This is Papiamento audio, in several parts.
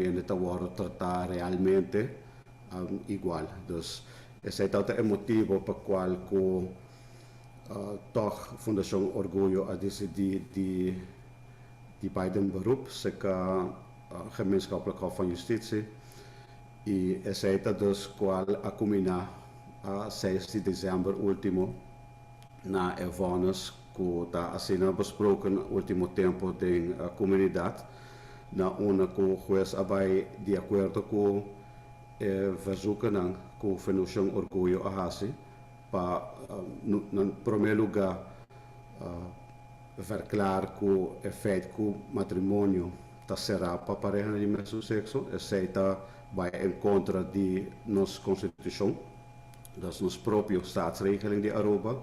hende ta wordo trata realmente igual. Dus esey ta e motibo pa cual cu toch Fundacion Orguyo a dicidi di bay den beroep serca Gemeenschappelijk Hof van Justitie y esey ta dus cual a culmina 6 di december ultimo na e vonnis cu ta asina besproken ultimo tempo den comunidad, na unda cu hues a bay di acuerdo cu e verzoekennan cu Fundacion Orguyo a haci pa na prome lugar verklaar cu e feit cu matrimonio ta cera pa pareha di mesun sexo, esey ta bay en contra di nos constitucion, dus nos propio staatsregeling di Aruba,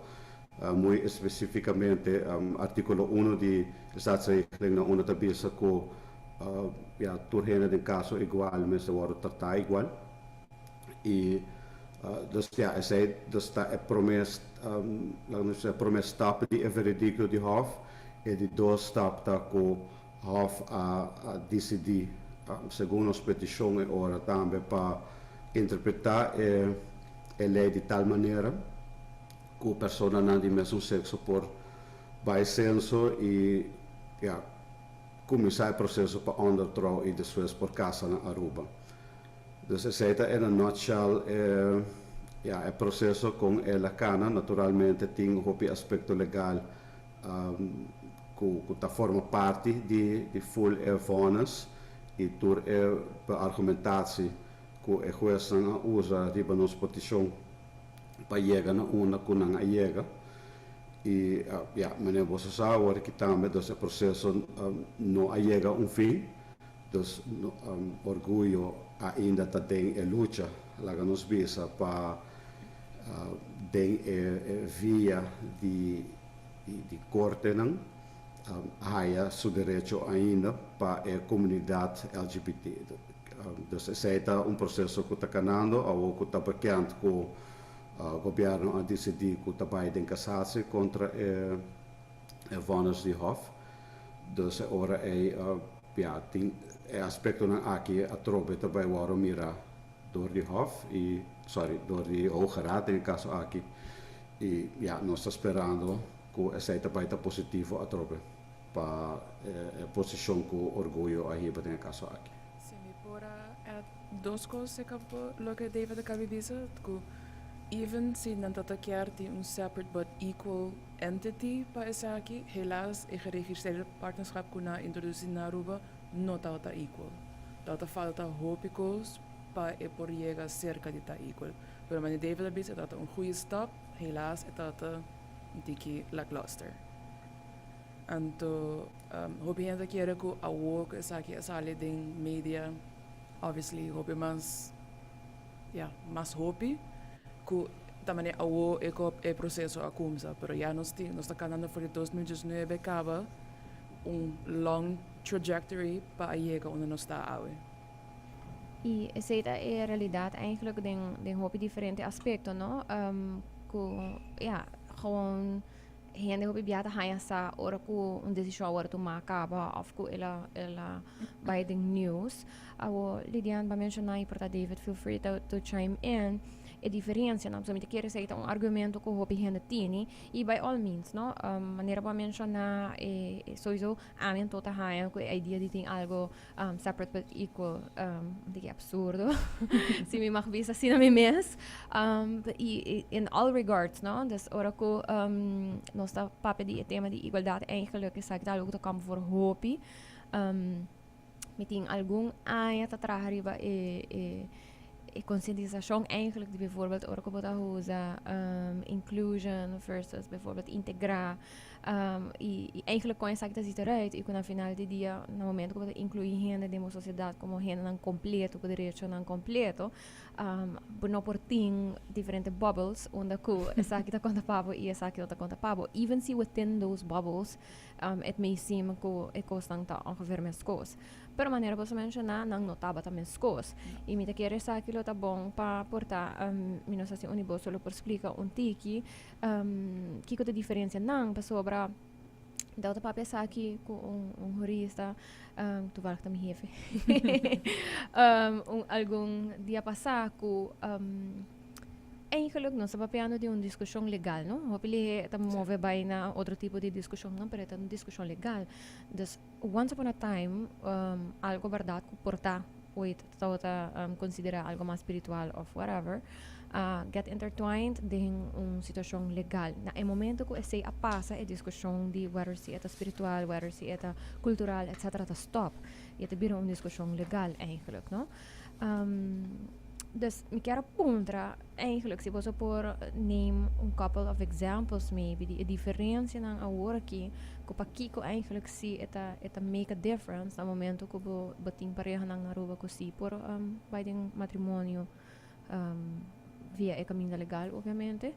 muy especificamente articulo 1 di staatsregeling, na unda ta bisa cu ja, tur hende den caso igual mester wordo trata igual. Y dus ja, esey dus ta e prome, laat me zeggen, prome stap di e veredicto di Hof. E di dos stap ta cu Hof a dicidi, segun nos peticion e ora tambe, pa interpreta e ley di tal manera cu personanan di mesun sexo por bay censo y, ja, cuminsa e proceso pa ondertrouw y despues por casa na Aruba. Dus esey ta in a nutshell ja, e proceso con el a cana. Naturalmente tin hopi aspecto legal cu ta forma parti di full e vonnis y tur e argumentatie cu e huesnan a usa riba nos peticion pa yega na unda cu nan a yega. Y ja, manera boso sa awor aki tambe, dus e proceso no a yega un fin, dus no, Orguyo ainda ta den e lucha, laga nos bisa, pa den e via di cortenan haya su derecho ainda pa e comunidad LGBT. Dus esey ta un proceso cu ta canando, awo cu ta bekend cu gobierno a dicidi cu ta bay den cassatie contra e vonnis di Hof. Dus e ora ey ja, tin e aspectonan aki atrobe ta bay wordo mira door di Hof y, sorry, door di Hoge Raad den e caso aki. Y ja, nos ta sperando cu esey ta bay ta positivo atrobe pa e posicion cu Orguyo a hiba den e caso aki. Si mi por add dos cos riba loke David a caba di bisa, cu even si nan tata kier tin un separate but equal entity pa esaki, helaas e geregistreerde partnerschap cu nan a introduci na Aruba no ta equal. Ta falta hopi cos pa e por yega cerca di ta equal. Pero manera David a bisa, ta un goede stap, helaas e ta un tiki lackluster. Anto, hopi hende kier cu awo esaki a sali den media, obviously hopi mas, ja, mas hopi cu tambe awo e e proceso a cuminsa, pero ja, nos ta canando for di 2019 caba, un long trajectory pa yega unda nos ta awe. Y esey ta e realidad eigenlijk den hopi diferente aspecto, no? Cu, ja, gewoon hende hopi bia ta haya sa ora cu un decision a tuma caba of cu el a bay den news. Awo Lidian, ba menciona y por ta David, feel free to chime in, e diferencia, no? So mi kier esey ta un argumento cu hopi hende tini y by all means, no? Manera bo a menciona e sowieso ami ta haya cu e idea di tin algo separate but equal di absurdo, si mi mag bisa asina mi mes, y in all regards, no? Dus ora cu nos ta papia di e tema di igualdad, eigenlijk is dat algo cu ta voor hopi. Mi tin algun aña ta traha riba e concientisacion eigenlijk di bijvoorbeeld ora cu bo ta usa inclusion versus bijvoorbeeld integra y eigenlijk con esaki ta ziet eruit y cu na final di dia, na momento cu bo ta inclui hende den sociedad como hendenan completo cu derechonan completo, bo no por tin diferente bubbles unda cu esaki ta conta pa bo y esaki no ta conta pa bo, even si within those bubbles it may seem cu e cosnan ta ongeveer mescos. Pero manera bo a menciona, nan no tabata mescos. Y mi ta kere esaki lo ta bon pa por ta, mi no sa si un di boso lo por splica un tiki, kico ta diferencia nan pasobra Dat papia saki ku un jurista, toevallig ta mi jefe, algun dia pasá ku eigenlijk nos ta papiando di un diskushon legal, no? Hopi lihe ta move bai na otro tipo di diskushonnan, pero e ta un diskushon legal. Dus once upon a time algo bèrdat ku por ta ooit tabata konsiderá algo mas spiritual of whatever, a get intertwined den un situashon legal. Na e momento ku esei a pasa e diskushon di whether si e ta spiritual, whether si e ta kultural etcetera ta stòp i e ta bira un diskushon legal eigenlijk, no? Dus mi kier a puntra eigenlijk si boso por name un couple of examples maybe di e diferencianan awor aki cu pakico eigenlijk si e ta make a difference na momento cu bo tin parehanan na Aruba cu si por bay den matrimonio via e caminda legal, obviamente,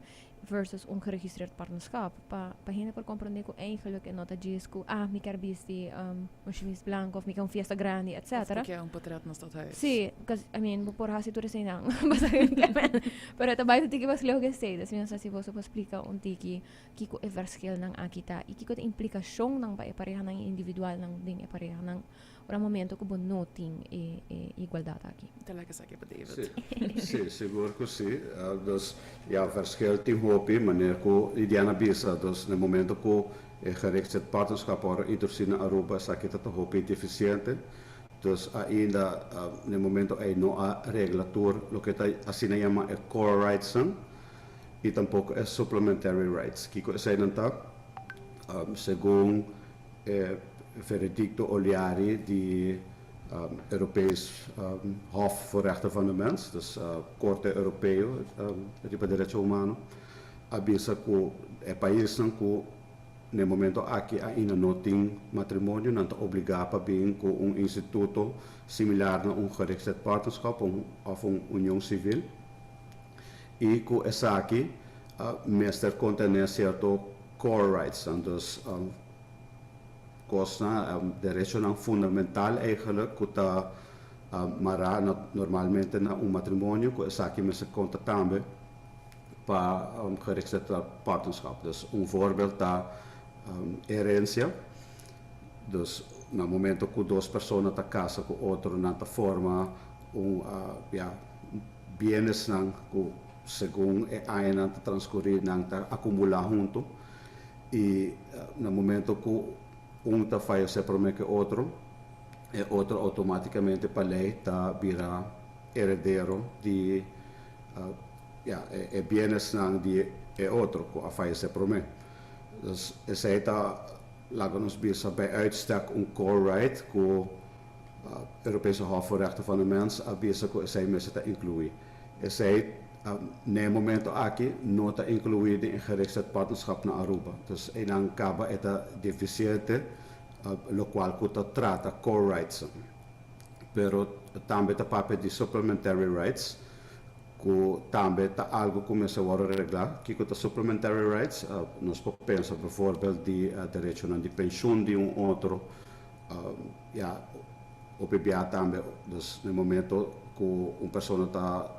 versus un geregistreerd partnerschap, pa hende por comprende cu eigenlijk e no ta djis cu ah, mi kier bisti un chemise blanco of mi kier un fiesta grandi, etc. Of kier un portret na stadhuis. Si, because, I mean, bo por haci tur eseinan, pero ta bay un tiki mas leu cu esey. Dus mi no sa si boso por splica un tiki kico e verschilnan aki ta y kico ta implicacionnan pa e parehanan individualnan den e parehanan ora momento cu bo no tin e igualdad aki. Ta lekker esaki pa David. Si, sigur cu si. Dus ja, verschil tin hopi, manera cu Lidiana bisa, dus na momento cu e geregistreerd partnerschap ora introduci na Aruba, esaki ta hopi deficiente. Dus ainda na momento ey no a regla tur loke ta asina yama e core rights y tampoco e supplementary rights. Kico eseynan ta? Segun e veredicto Oliari di Europees Hof voor Rechten van de Mens, dus Corte Europeo riba Derecho Humano, a bisa cu e paisnan cu na e momento aki ainda no tin matrimonio, nan ta obliga pa bin cu un instituto similar na un geregistreerd partnerschap of un union civil y cu esaki mester contene cierto core rights, dus cosnan, derechonan fundamental eigenlijk cu ta mara normalmente na un matrimonio, cu esaki mester conta tambe pa geregistreerd partnerschap. Dus un voorbeeld ta herencia. Dus na momento cu dos persona ta casa cu otro, nan ta forma un ja, bienesnan cu segun e añanan ta transcuri nan ta acumula hunto y na momento cu un ta fayece prome cu otro, e otro automaticamente pa ley ta bira heredero di ja, e bienesnan di e otro cu a fayece prome. Dus esey ta, laga nos bisa, bij uitstek un core right cu Europese Hof voor Rechten van de Mens a bisa cu esey mester ta inclui. Esey na e momento aki no ta inclui den geregistreerd partnerschap na Aruba. Dus einan caba e ta deficiente locual cu ta trata core rights. Pero tambe ta papia di supplementary rights cu tambe ta algo cu mester wordo regla. Kico ta supplementary rights? Nos por pensa bijvoorbeeld di derechonan di pensioen di un otro, ja, OPBA tambe, dus na momento cu un persona ta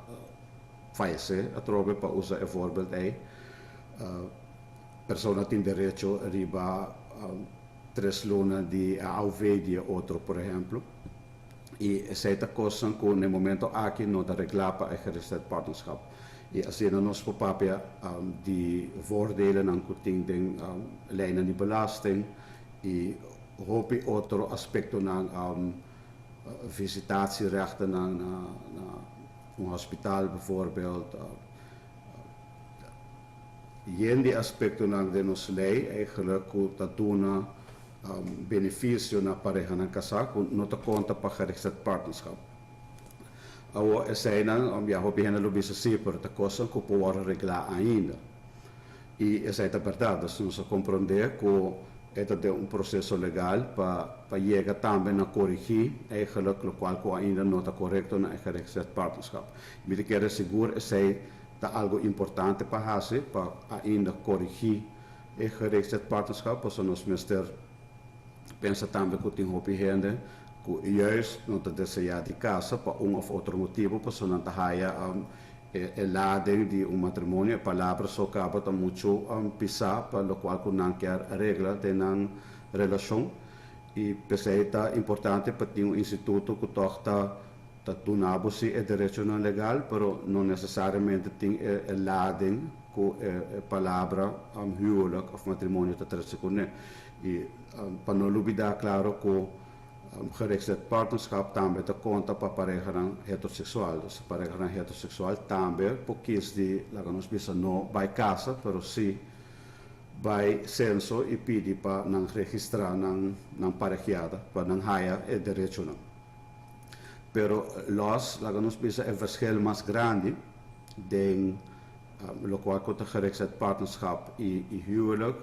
fayece atrobe, pa usa e voorbeeld ey, persona tin derecho riba 3 luna di AOV di otro, por ehempel. Y esey ta cosnan cu na momento aki no ta regla pa e geregistreerd partnerschap. Y asina nos por papia di voordelennan cu tin den leynan di belasting y hopi otro aspectonan, visitatierechten na un hospital bijvoorbeeld. Yen di aspectonan den nos ley eigenlijk cu ta duna beneficio na parehanan casa cu no ta conta pa geregistreerd partnerschap. Awo eseynan, ja, hopi hende lo bisa si, pero ta cosnan cu por wordo regla ainda. Y esey ta berdad, dus nos a comprende cu e ta den un proceso legal pa yega tambe na corigi eigenlijk locual cu ainda no ta corecto na e geregistreerd partnerschap. Mi ta kere sigur esey ta algo importante pa haci, pa ainda corigi e geregistreerd partnerschap, pasobra nos mester pensa tambe cu tin hopi hende cu juist no ta desea di casa pa un of otro motibo, pasobra nan ta haya e lading di un matrimonio, e palabra so caba ta mucho pisa pa locual cu nan kier regla den nan. relashon i p'esei ta importante pa tin un instituto ku tòg ta duna bo si e derechonan legal, pero no nesesariamente tin e lading ku e palabra huwelijk òf matrimonio ta trese kuné. I pa no lubidá klaro ku geregistreerd partnerschap tambe ta konta pa parehanan heteroseksual. Dus parehanan heteroseksual tambe por kis di, laga nos bisa, no bai kasa, pero si bai senso i pidi pa nan registrá nan parehiada, pa nan haya e derechonan. Pero los, laga nos bisa, e verschil mas grandi den lokual ku ta geregistreerd partnerschap i huwelijk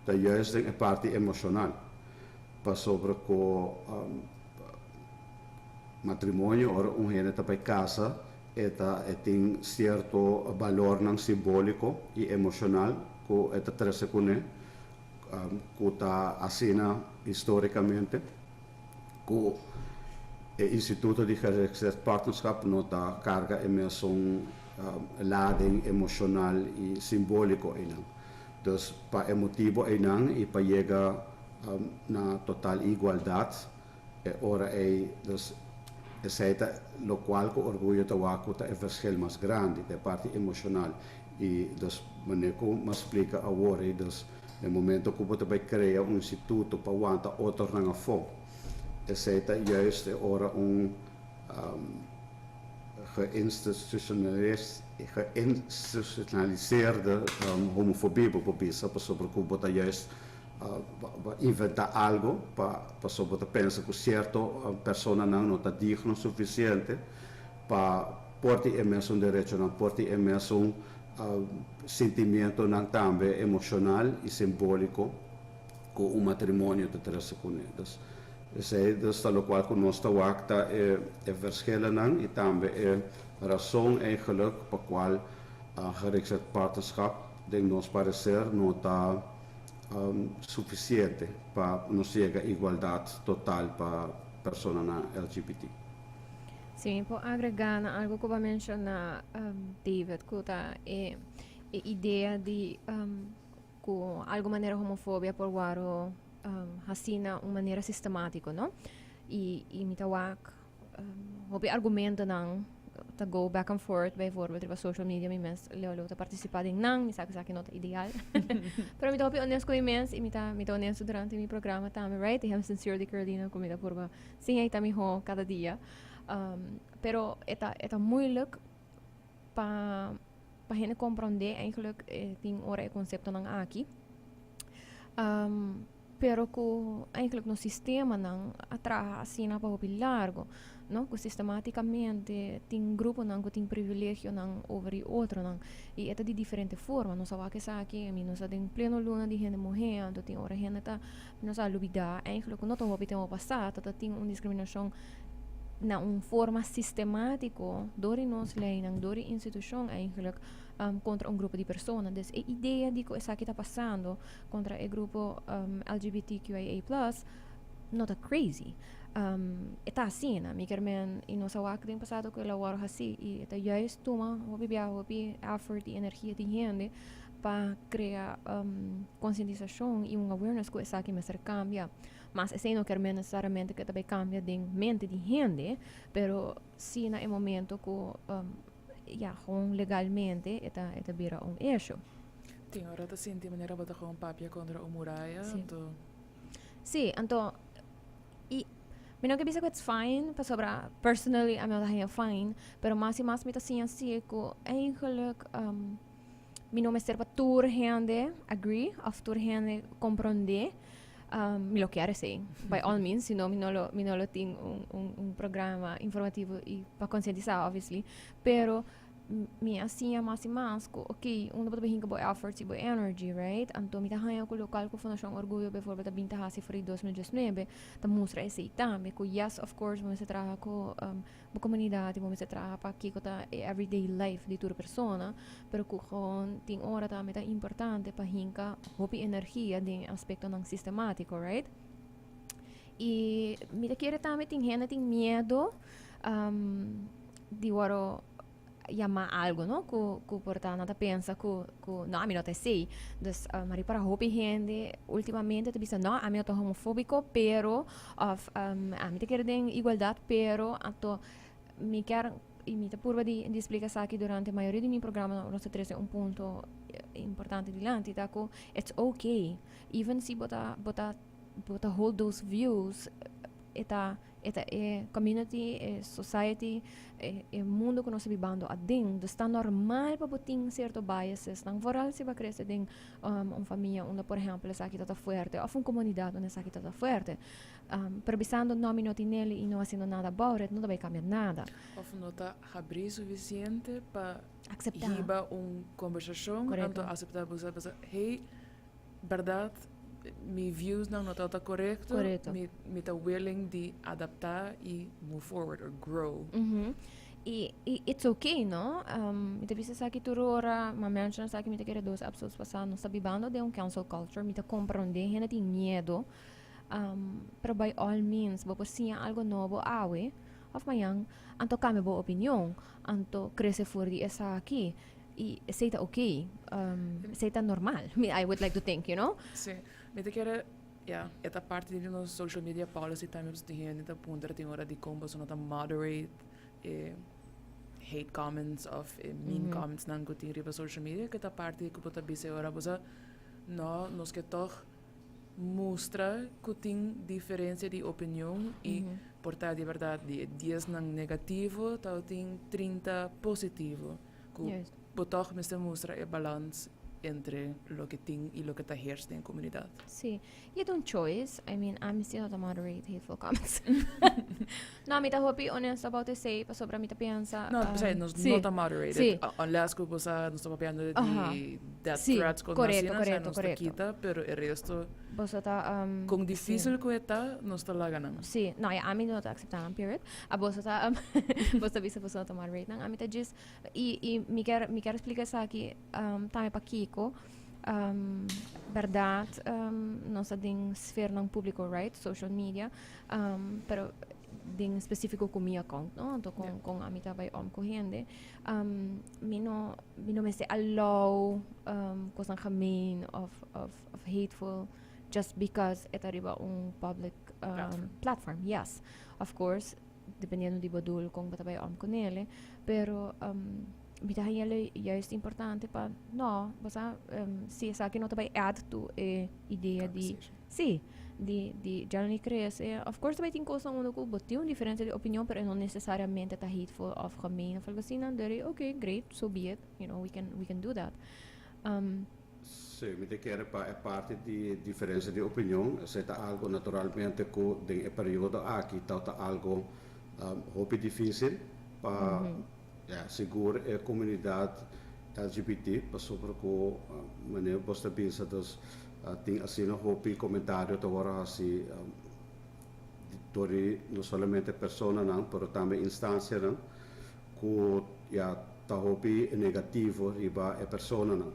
ta juist den e parti emoshonal. Pasobra ku matrimonio, ora un hende ta bai kasa, e tin sierto balornan simbóliko i emoshonal ku e ta trese kuné, ku ta asina histórikamente, ku e instituto di geregistreerd partnerschap no ta karga e mesun lading emoshonal i simbóliko einan. Dus pa e motibu einan i pa yega na total igualdat e ora ei, dus esei ta lokual ku Orguyo ta wak ku ta e verschil mas grandi, ta e parti emoshonal. I dus manera ku mi a splika awor ei, dus e momento ku bo ta bai krea un instituto pa wanta otronan afó, esei ta juist e ora un geïnstitutionaliseerde homofobie bo por bisa, pasobra ku bo ta juist inventá algu pa pasobra bo ta pensa ku sierto personanan no ta digno sufisiente pa por tin e mesun derechonan, por tin e mesun sentimientonan tambe emoshonal i simbóliko ku un matrimonio ta trese kuné. Dus esei dus ta lokual ku nos ta wak ta e verschillennan i tambe e rason eigenlijk pa kual geregistreerd partnerschap den nos pareser no ta sufisiente pa nos yega igualdat total pa personanan LGBT. Si mi por agregá na algo ku bo a menshoná, David, ku ta e idea di ku algu manera homofobia por wòrdu hasí na un manera sistemátiko, no? I mi ta wak hopi argumentonan ta go back and forth, bijvoorbeeld riba social media mi mes leu leu ta partisipá den nan, mi sa ku esaki no ta ideal. Pero mi ta hopi honesto ku mi mes i mi ta honesto durante mi programa tambe, right? I am sincerely Carolina ku mi ta purba siña i ta mihó kada dia. Pero e ta moeilijk pa hende komprondé eigenlijk tin ora e konseptonan aki. Pero ku eigenlijk nos sistemanan a traha asina pa hopi largo, no? Ku sistematicamente tin gruponan ku tin privilegionan over di otronan i e ta di diferente forma. Nos a wak esaki, mi nos ta den pleno luna di hende muhé, anto tin ora hende ta nos a lubidá eigenlijk ku no ta hopi tempu pasá ta tin un diskriminashon na un forma sistemátiko dor di nos leinan, dor di institushon eigenlijk kontra un grupo di persona. Dus e idea di ku esaki ta pasando kontra e grupo LGBTQIA+ no ta crazy. E ta asina, mi kier men i nos a wak den pasado ku el a wòrdu hasí i e ta juist tuma hopi biaha, hopi effort i energia di hende pa krea konsientisashon i un awareness ku esaki mester kambia. Mas esei no kier men nesesariamente ku e ta bai kambia den mente di hende, pero si na e momento ku ya, gewoon legalmente e ta bira un issue. Tin ora ta sinti manera bo ta gewoon papia kontra un muraya, anto. Sí, anto i mi no ke bisa ku it's fine, pasobra personally ami no ta haña fine, pero mas i mas mi ta siña si ku eigenlijk mi no mester pa tur hende agree òf tur hende komprondé. Mi lo kier esei, by all means, si no mi no lo tin un programa informativo i pa konsientisá, obviously. Pero mi a siña mas i mas ku ok, unda bo ta behin ku bo efforts i bo energy, right? Anto mi ta haña ku lokual ku Fundashon Orguyo bijvoorbeeld a bin ta hasi for di 2019 ta mustra esei tambe, ku yes, of course, bo mester traha ku bo komunidat i bo mester traha pa kiko ta e everyday life di tur persona, pero ku gewoon tin ora tambe ta importante pa hinka hopi energia den aspektonan sistemátiko, right? I mi ta kere tambe tin hende tin miedo di wòrdu. yama algo, no? Cu por ta nan ta pensa cu no, ami no ta esey. Dus mari para hopi hende ultimamente ta bisa no, ami no ta homofobico, pero of ami ta kere den igualdad, pero anto mi kier y mi ta purba di splica esaki durante mayoria di mi programa. Nos ta trece un punto importante dilanti, ta cu it's okay even si bo ta hold those views. E ta e community, e society, e mundo cu nos ta bibando aden. Dus ta normal pa bo tin cierto biases nan, vooral si bo a crece den un famia unda, por ehempel, esaki ta fuerte, of un comunidad unda esaki ta fuerte. Pero bisando no, mi no tin y no haciendo nada about it, no ta bay cambia nada. Of no ta habri suficiente pa acepta. Hiba un conversacion, anto acepta bo sa, hey, berdad, mi views no ta correcto, mi ta willing di adapta y move forward or grow. Y it's okay, no? Mi ta bisa esaki tur ora, m'a menciona esaki, mi ta kere, dos episodes pasa, nos ta bibando den un cancel culture, mi ta comprende, hende tin miedo, pero by all means, bo por siña algo nobo awe, of mañan, anto cambia bo opinion, anto crece for di esaki. Y esey ta okay, esey ta normal, I would like to think. Si, mi ta kere, ja, e ta parti di nos social media policy tambe, pues tin hende ta puntra tin ora di con bo no ta moderate hate comments of mean comments nan cu tin riba social media, cu ta parti cu bo ta bisa ora bo sa no, nos ke toch mustra cu tin diferencia di opinion y por ta di berdad di 10 nan negativo, ta tin 30 positivo. Cu bo toch mester mustra e balans entre loke tin y loke ta heers den comunidad. Si. Y ta un choice. I mean, I'm still not a moderate hateful comments. No, mi ta hopi honest about esey, pasobra mi ta pensa. No, um, nos no ta moderated. Unless cu bo sa, nos ta papiando di death threats con asina, nos ta kita, pero e resto, Bo ta con dificil cu ta, nos ta laga nan. Si. No, ja, ami no ta acepta nan, period. A bo ta bisa bo no ta moderate nan. Ami ta just y mi kier splica esaki tambe pakico. Berdad, nos ta den sfera nan publico, right? Social media. Pero den specifico cu mi account, no? Anto con ami ta bay om cu hende. Mi no mester allow cosnan gemeen of hateful just because e ta riba un public platform. Platform. Yes. Of course, dependiendo di bo doel con bo ta bay om cu nele, pero mi ta haña juist importante pa no, bo sa, si esaki no ta bay add to e idea di conversation. Si, di generally crece. Of course, bay tin cosnan unda cu bo tin un diferencia di opinion, pero no necesariamente ta hateful of gemeen of algo asina. Deri, okay, great, so be it. We can do that. Si, mi ta kere pa e parti di diferencia di opinion, esey ta algo naturalmente cu den e periodo aki ta algo hopi dificil pa ja, sigur e comunidad LGBT, pasobra cu manera bo ta bisa, dus tin asina hopi comentario ta wordo haci door di no solamente personanan, pero tambe instancianan cu ja, ta hopi negativo riba e personanan.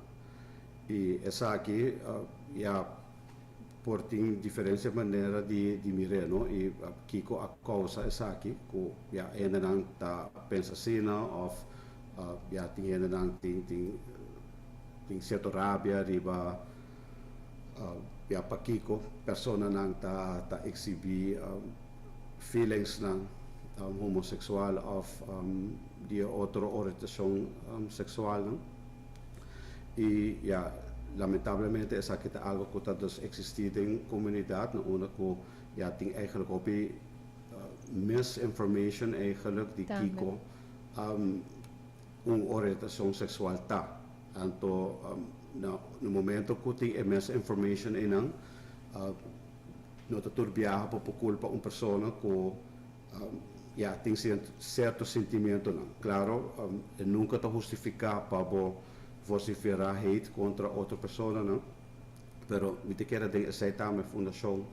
Y esaki ja, por tin diferente manera di mira, no? Y kico a causa esaki, cu ja, hendenan ta pensa asina of ja, tin hendenan tin cierto rabia riba ja, pakico personanan ta exhibi feelings nan homosexual of di otro orientacion sexual, no? Y ja, lamentablemente esaki ta algo cu ta dus existi den comunidad, na unda cu ja, tin eigenlijk hopi misinformation eigenlijk di Tambe. kico un orientacion sexual ta. Anto, na momento cu tin e misinformation einan, no ta tur biaha pa culpa un persona cu ja, tin cierto sentimentonan. Claro, nunca ta hustifica pa bo vocifera hate contra otro persona, no? Pero mi ta kere den esey tambe Fundacion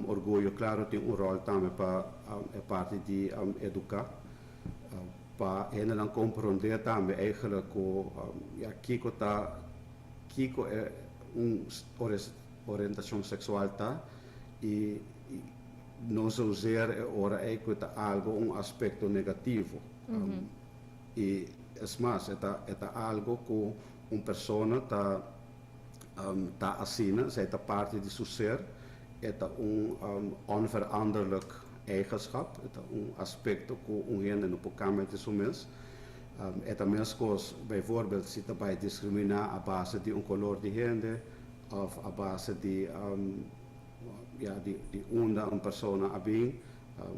Orguyo, claro, tin un rol tambe pa e parti di educa, pa hendenan comprende tambe eigenlijk cu ja, kico ta, kico e un orientacion sexual ta y no zozeer e ora ey cu ta algo un aspecto negativo. Y Es mas, e ta algo ku un persona ta asina, esei ta parti di su ser, e ta un onveranderlijk eigenschap, e ta un aspekto ku un hende no por kambia di su mes. E ta meskos, bijvoorbeeld, si ta bai diskriminá a base di un koló di hende, òf a base di ja, di unda un persona a bin,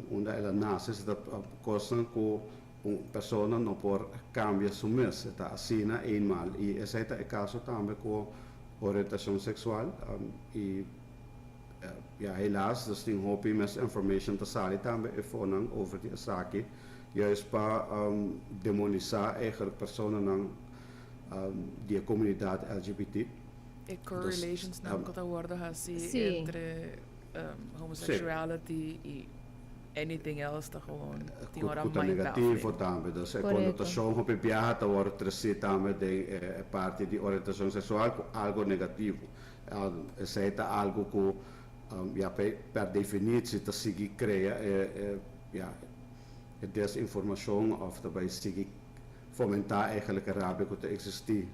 unda el a nase, si ta kos ku un persona no por kambia su mes, ta asina eenmaal. I esei ta e kaso tambe ku orientashon seksual i ja, helaas, dus tin hopi misinformation ta sali tambe efonan over di esaki, juist pa demonisá eigenlijk personanan di e komunidat LGBT. E correlations Dus, nan ku ta wordu hasi entre homosexuality i anything else ta gewoon tin ora ku ta mind negativo baffling. Tambe. Dus e konotashon hopi biaha ta wordu tresí tambe den e parti di orientashon seksual ku algo negativo. Esei ta algo ku ja, per definitie ta sigui krea ja, e desinformashon òf tambe sigui fomentá eigenlijk e rabia ku ta eksistí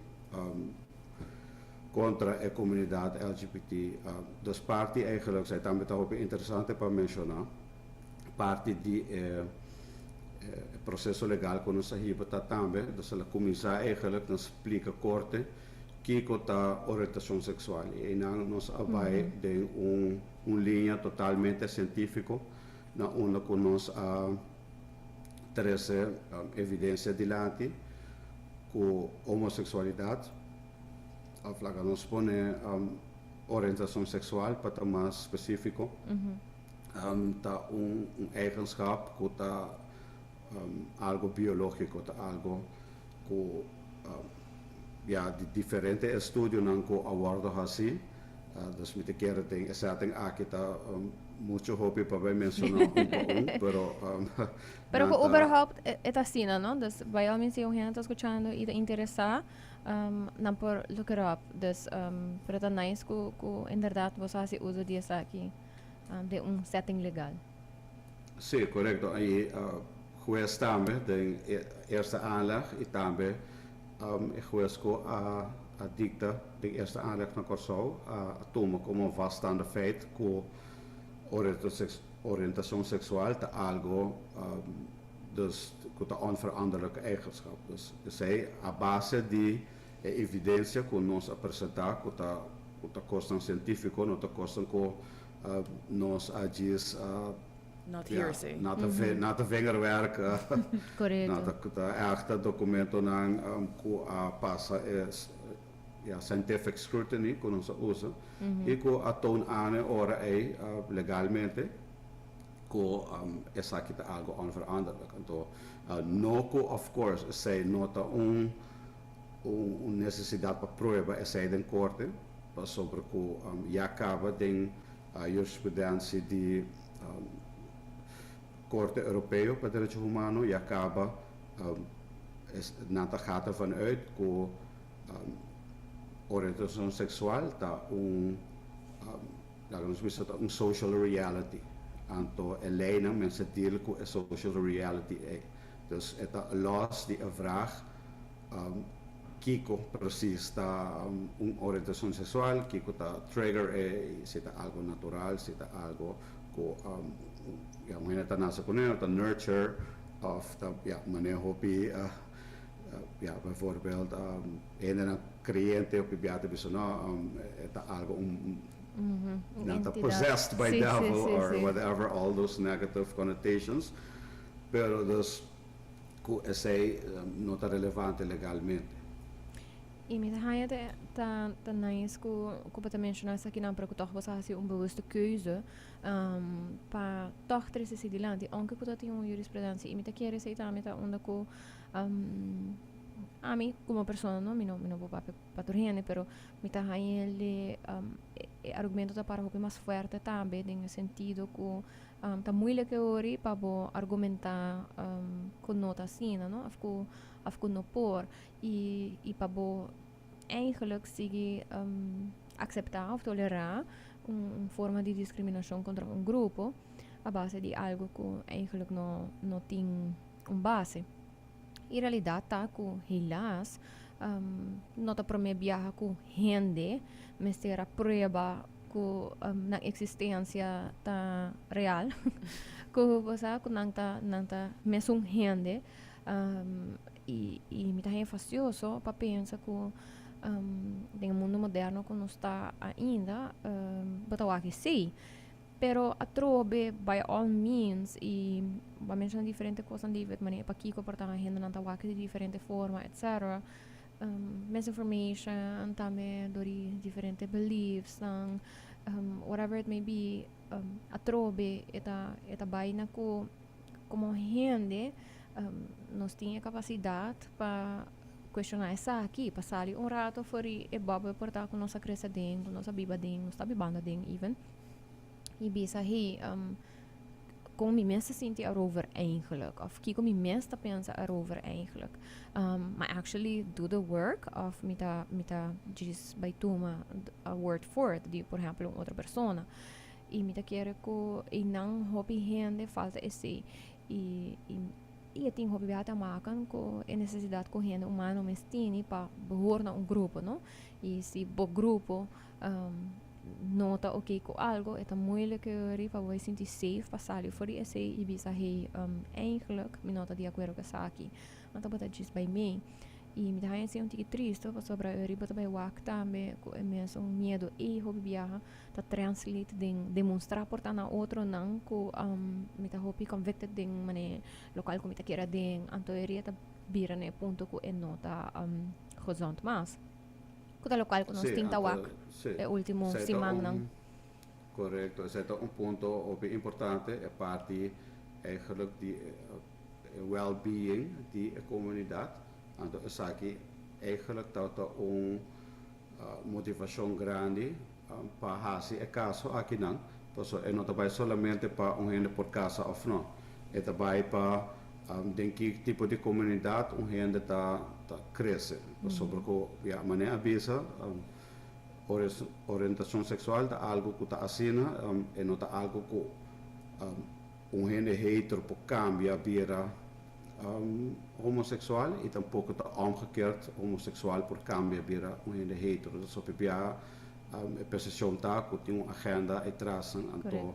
kontra e komunidat LGBT. Dus parti eigenlijk, esei tambe ta hopi interesante pa menshoná, parti di e proseso legal ku nos a hiba ta tambe, dus el a kuminsá eigenlijk na splika korte kiko ta orientashon seksual. I nan nos a bai den un liña totalmente sientífiko na unda ku nos a trese evidensia dilanti ku homoseksualidat, òf laga nos pone orientashon seksual pa ta mas spesífiko, ta un eigenschap ku ta algo biológiko, ta algo ku ja, di diferente estudionan ku a wordu hasí, dus mi ta kere den e setting aki ta muchu hopi pa bai menshoná un pa un, pero Pero nan ku überhaupt e ta asina, no? Dus by all means, si un hende ta skuchando i ta interesá, nan por look it up. Dus pero ta nice ku inderdaad boso hasi uso di esaki den un setting legal. Sí, korekto. I hues tambe den eerste aanleg i tambe e hues ku a dikta den eerste aanleg na Kòrsou a tuma komo vaststaande feit ku orientashon seksual ta algo dus ku ta onveranderlijke eigenschap. Dus esei a base di e evidensia ku nos a presentá ku ta kosnan sientífiko, no ta kosnan ku nos a djis Not ja, hearsay. Not a vingerwerk. Korekto. No, ta echt dokumentonan ku a pasa e ja, scientific scrutiny ku nos a usa i ku a toon aan ora ei legalmente ku esaki ta algo onveranderlijk. Anto, no ku of course esei no ta un nesesidat pa prueba esei den korte, pasobra ku ya kaba den jurisprudentie di Korte Europeo pa Derecho Humano, ya kaba nan ta gaat ervan uit ku orientashon seksual ta un laga nos bisa ta un social reality. Anto e leinan mester deal ku e social reality ei. Dus e ta los di e vraag kiko precies ta un orientashon seksual, kiko ta trigger e, si ta algo natural, si ta algo ku ja, un hende ta nase kuné, ta nurture, òf ta ja, manera hopi ja, bijvoorbeeld hendenan kreyente hopi bia ta bisa no, e ta algo un Un nan ta entidat. Possessed by devil or whatever, all those negative connotations. Pero dus ku esei no ta relevante legalmente. I mi ta haña ta nice ku bo ta menshoná esakinan, pero ku toch bo a hasi un bewuste keuze pa toch trese esei dilanti, aunke ku ta tin un jurisprudentie. I mi ta kere esei tambe ta unda ku ami komo persona, no, mi no por papia pa tur hende, pero mi ta haña e argumento ta para hopi mas fuerte tambe den e sentido ku ta moeilijk ori pa bo argumentá ku no ta asina, no, òf ku no por i pa bo eigenlijk sigui akseptá òf tolerá un forma di diskriminashon kontra un grupo a base di algo ku eigenlijk no tin un base. E realidat ta ku helaas no ta promé biaha ku hende mester a prueba ku nan eksistensia ta real, ku bo sa ku nan ta nan ta mesun hende. I i mi ta haña fastioso pa pensa ku den e mundu moderno ku nos ta ainda bo ta wak esei. Pero atrobe by all means y bo a menciona diferente cosnan David manera pakico por ta hendenan ta wak di diferente forma etc. Misinformation tambe door di diferente beliefsnan whatever it may be atrobe e ta e ta bay na cu como hende nos tin e capacidad pa cuestiona esaki pa sali un rato for di e bubble por ta cu nos a crece aden cu nos a biba aden nos ta bibando aden even. I bisa, hey, kon mi mes ta sinti erover eigenlijk? Of kiko mi mes ta pensa erover eigenlijk? Ma actually do the work of mi ta, mi ta djis bai tuma a word for it di por ehempel un otro persona. I mi ta kere ku einan hopi hende falta esei. I, i, i e tin hopi biaha ta makan ku e nesesidat ku hende humano mes tini pa behoor na un grupo, no? I si bo grupo no ta ok ku algo, e ta moeilijk eri pa bo e sinti safe pa sali for di esei i bisa hey, eigenlijk mi no ta di akuerdo ku esaki, anto bo ta djis bai mee. I mi ta haña esei un tiki tristu pasobra eri bo ta bai wak tambe ku e mesun miedu ei hopi biaha ta translate den demostrá por ta na otronan ku mi ta hopi convicted den manera lokual ku mi ta kere aden, anto eri e ta bira na e punto ku e no ta gezond mas. Ku ta lokual ku nos tin ta wak e último simannan. Korekto, esei ta un punto hopi importante, e parti eigenlijk di e well-being di e komunidat. Anto esaki eigenlijk tabata un motivashon grandi pa hasi e kaso akinan, pasobra e no ta bai solamente pa un hende por kasa òf no, e ta bai pa den ki tipo di komunidat un hende ta krese. Pasobra ku ya manera a bisa, orientashon seksual ta algu ku ta asina, e no ta algu ku un hende hetero por kambia bira homoseksual i tampoko ta omgekeerd homoseksual por kambia bira un hende hetero. Dus hopi biaha e persepshon ta ku tin un agenda etras anto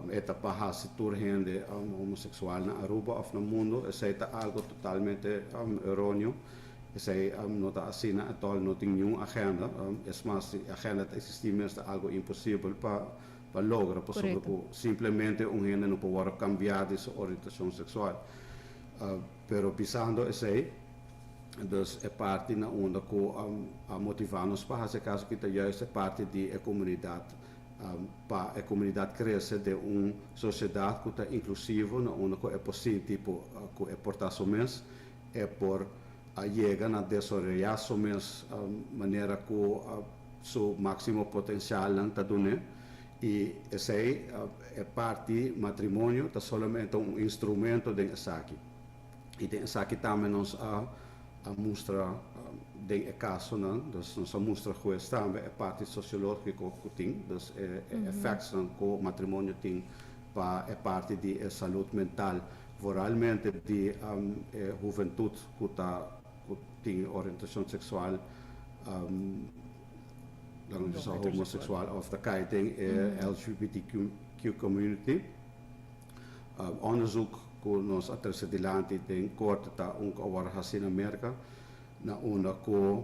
e ta pa hasi tur hende homoseksual na Aruba òf na mundu. Esei ta algu totalmente eróneo. Esei no ta asina atòl, no tin niun agenda. Es mas, si e agenda ta eksistí mes ta algu imposibel pa pa logra pasobra ku simplemente un hende no por wòrdu kambiá di su orientashon seksual. Pero bisando esei, dus e parti na unda ku a motivá nos pa hasi e kaso aki ta juist e parti di e komunidat, pa e komunidat krese den un sosiedat ku ta inklusivo na unda ku e por sinti ku e por ta su mes, e por a yega na desaroyá su mes manera ku su máksimo potensialnan ta dun'é, i esei e parti matrimonio ta solamente un instrumento den esaki. I den esaki tambe nos a mustra den e kasonan, dus nos a mustra hues tambe e parti sosiológiko ku tin, dus e efèktsnan ku matrimonio tin pa e parti di e salud mental, vooralmente di e huventut ku ta ku tin orientashon seksual laga nos bisa homoseksual òf ta kai den e LGBTQ community. Onderzoek ku nos a trese dilanti den korte ta un ku a wòrdu hasi na Merka na unda ku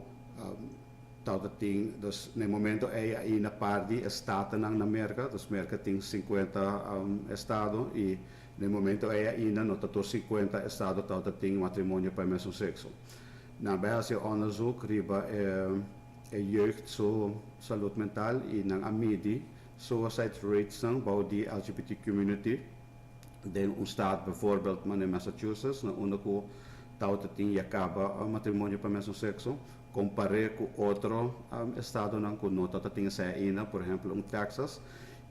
Tabata tin, dus na e momento ei ainda par di e statennan na Merka, dus Merka tin 50 estado i na e momento ei ainda no ta tur 50 estado tabata tin matrimonio pa e mesun sekso. Nan bai hasi onderzoek riba e jeugd su salud mental i nan a midi suicide ratesnan bou di LGBT community den un staat bijvoorbeeld manera Massachusetts na unda ku tabata tin ya kaba matrimonio pa e mesun sekso. Kompar'é ku otro estadonan ku no ta ta tin esei ainda, por ehèmpel un Texas,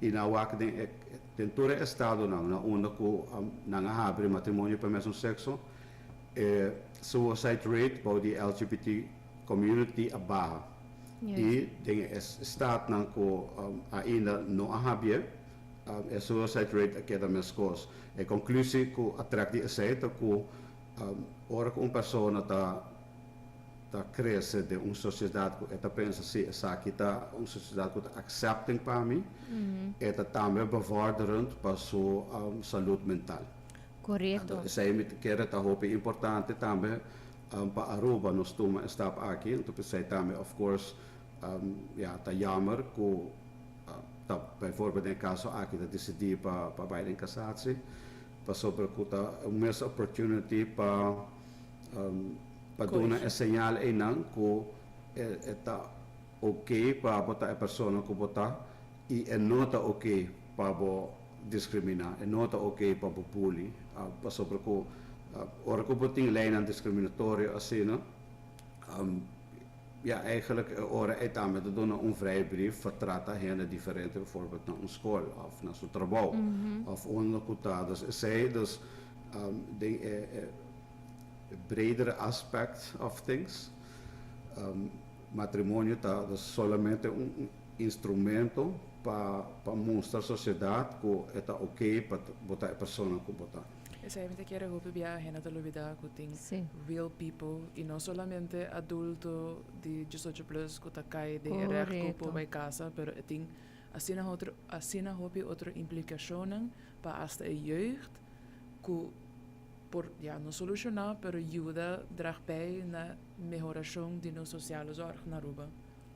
i nan wak den e den tur e estadonan na unda ku nan a habri matrimonio pa e mesun sekso, e suicide rate bou di LGBT community a baha. I den e statnan ku ainda no a habié, e suicide rate a keda meskos. E konklusi ku a trèk di esei ta ku. Ora ku un persona ta krese den un sosiedat ku e ta pensa si esaki ta un sosiedat ku ta accepting pa mi, e ta tambe bevorderend pa su salud mental. Korekto. Anto esei mi ta kere ta hopi importante tambe pa Aruba nos tuma e stap aki. Anto p'esei tambe of course ya ta jammer ku ta bijvoorbeeld den e kaso aki ta disidí pa bai den cassatie pasobra ku ta un missed opportunity pa pa duna e señal einan ku e ta oké pa bo ta e persona ku bo ta i e no ta oké pa bo diskriminá, e no ta oké pa bo bully, pasobra ku ora ku bo tin leinan diskriminatorio asina, ya eigenlijk e ora ei tambe ta duna un vrijbrief pa trata hende diferente bijvoorbeeld na un skol òf na su trabou òf unda ku ta. Dus esei dus den e bredere aspect of things matrimonio ta solamente un instrumento pa mustra sociedad cu e ta ok pa bo ta e persona cu bo ta. Esei mi ta kere hopi bia hende ta lubida cu tin real people y no solamente adulto di 18 plus cu ta cay den e recht cu por bay casa, pero e tin asina otro asina hopi otro implicacionnan pa hasta e jeugd cu por ya no soluciona pero yuda draag bij na mehoracion di nos sociale zorg na Aruba.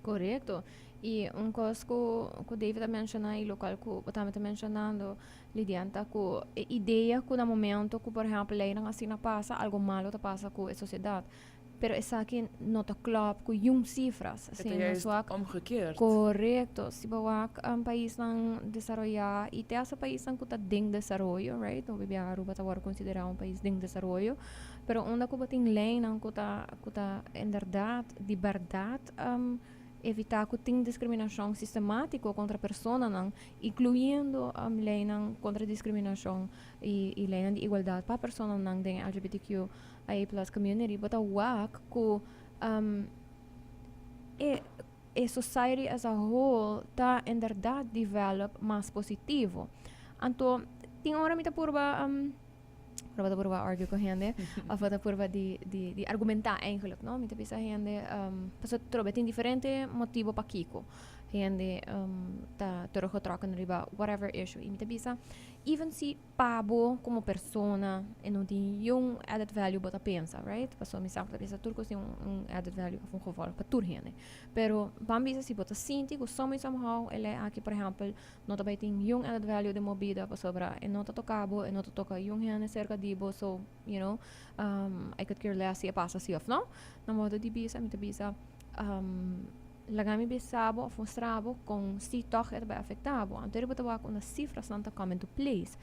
Korekto. I un kos ku David a menshoná i lokual ku bo tambe ta menshonando, Lidian, ta ku e idea ku na momento ku por ehèmpel leinan asina pasa, algu malo ta pasa ku e sosiedat. Pero esaki no ta klòp ku yun sifras. E ta juist omgekeerd. Korekto. Si bo wak paisnan desaroyá i te hasta paisnan ku ta den desaroyo, right, hopi bia Aruba ta wòrdu konsiderá un pais den desaroyo, pero unda ku bo tin leinan ku ta ku ta inderdat di bèrdat evitá ku tin diskriminashon sistemátiko kontra personanan, inkluyendo leinan kontra diskriminashon i leinan di igualdat pa personanan den e LGBTQIA plus community, bo ta wak ku e e society as a whole ta inderdat develop mas positivo. Anto tin ora mi ta purba. Ora bo ta purba argue cu hende, of bo ta purba di, di, di argumenta eigenlijk, no? Mi ta bisa hende, um, pasobra trobe tin diferente motibo pakiko hende um, ta teruggetrokken riba whatever issue. Y mi ta bisa, even si pa bo como persona e no tin niun added value bo ta pensa, right? Pasobra mi semper ta bisa tur cos tin un added value of un gevolg pa tur hende. Pero ban bisa si bo ta sinti cu some way somehow e ley aki, por ehempel, No ta bai tin yun added value den bo bida pasobra e no ta toca bo, e no ta toca yun hende cerca di bo, so I could care less si e pasa si of no. Na modo di bisa mi ta bisa laga mi bisa bo of mustra bo con si toch e ta bai afecta bo. Anto riba ta wak unda cifrasnan ta come into place.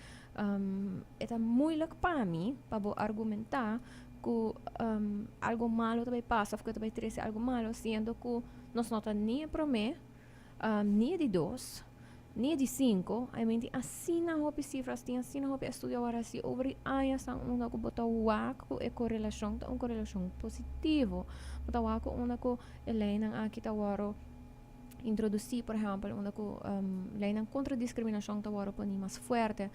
E ta moeilijk pa mi pa bo argumenta cu algo malo ta bai pasa of cu e ta bai trece algo malo siendo cu nos no ta ni e prome Ni e di dos, ni e di sinku, I mean tin asina hopi sifras, tin asina hopi estudio awor hasi over di añasnan unda ku bo ta wak ku e korelashon ta un korelashon positivo. Bo ta wak ku unda ku e leinan aki ta wòrdu introdusí, por ehèmpel unda ku leinan kontra diskriminashon ta wòrdu poni mas fuerte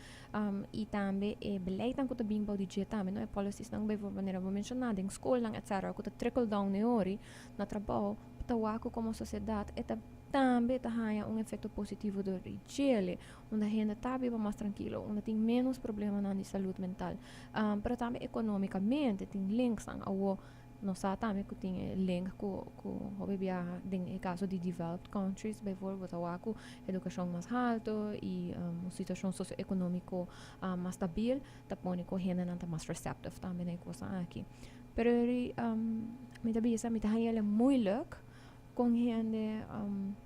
i tambe e beleidnan ku ta bin bou di dje tambe, no, e policies-nan bijvoorbeeld manera bo menshoná den skolnan etcetera ku ta trickle down e ori na trabou. Ta wak ku komo sosiedat e ta tambe ta haña un efekto positivo dor di djele, unda hende ta biba mas trankilo, unda tin ménos problemanan di salud mental. Pero tambe ekonómikamente tin linksnan. Awor nos sa tambe ku tin e link ku ku hopi biaha den e kaso di developed countries bijvoorbeeld ta wak ku edukashon mas haltu i un situashon sosioekonómiko mas stabil ta pone ku hendenan ta mas receptive tambe na e kosnan aki. Pero mi ta bisa, mi ta haña el moeilijk con hende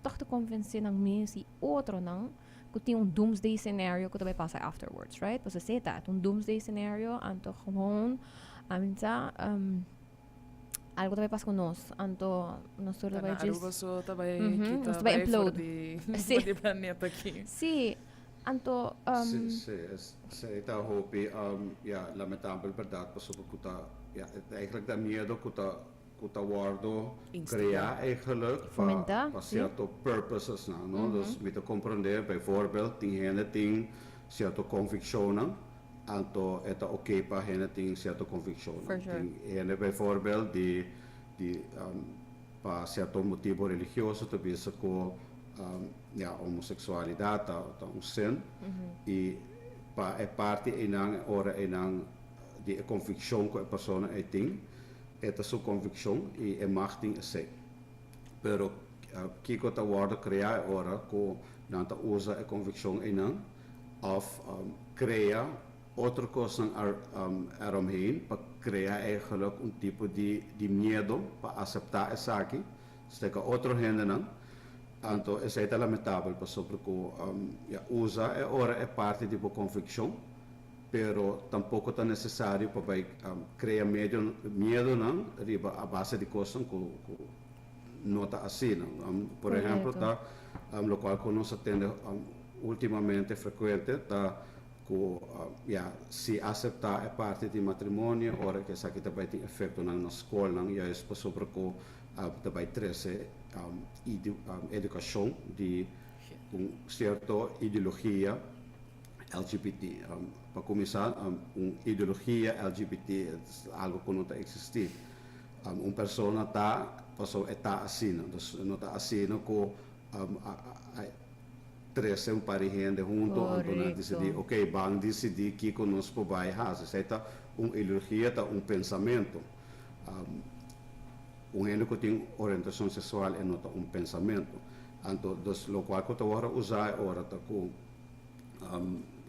toch te convence nan mes y otronan cu tin un doomsday scenario cu ta bay pasa afterwards, right? Pasobra esey ta, un doomsday scenario, anto gewoon, a mi sa, algo ta bay pasa cu nos, anto nos tur ta bay djis. Aruba so ta bay kita, nos ta bay implode. For di planeta aki. Sí. Anto, Sí, sí, esei ta hopi, ya, lamentabel berdad, pasobra ku ta, ya, eigenlijk ta miedo ku ta, ku ta wòrdu kreá eigenlijk pa, pa sierto purposesnan, no? Dus mi ta komprendé, bijvoorbeeld, tin hende tin sierto konvikshonnan. Anto e ta ok pa hende tin cierto conviccion. For sure. Tin hende bijvoorbeeld di pa cierto motibo religioso ta bisa cu ja, homosexualidad ta un sin y pa e parti einan, ora einan di e conviccion cu e persona ei tin, e ta su conviccion y e mag tin esey. Pero kico ta wordo crea ora cu nan ta usa e conviccion einan of crea otro cos eromheen pa crea eigenlijk un tipo di miedo pa acepta esaki, serca otro hendenan. Anto esey ta lamentabel pasobra cu ja, usa e ora e parti di bo conviccion, pero tampoco ta necesario pa crea miedonan riba a base di cos cu no ta asina. Por ehempel, ta locual cu nos a tende ultimamente frecuente ta cu ja, si acepta e parti di matrimonio, ora cu esaki tambe tin efectonan na scol, juist pasobra cu tambe trece educacion di un cierto ideologia LGBT. Pa cuminsa, un ideologia LGBT ta algo cu no ta existi. Un persona ta, paso ta asina, anto no ta asina cu trece un par di hende hunto, anto nan dicidi, ok, ban dicidi kico nos por bay haci. Esey ta un ideologia, ta un pensamento. Un hende cu tin orientacion sexual e no ta un pensamento. Anto, dus, locual cu ta awor usa ora ta cu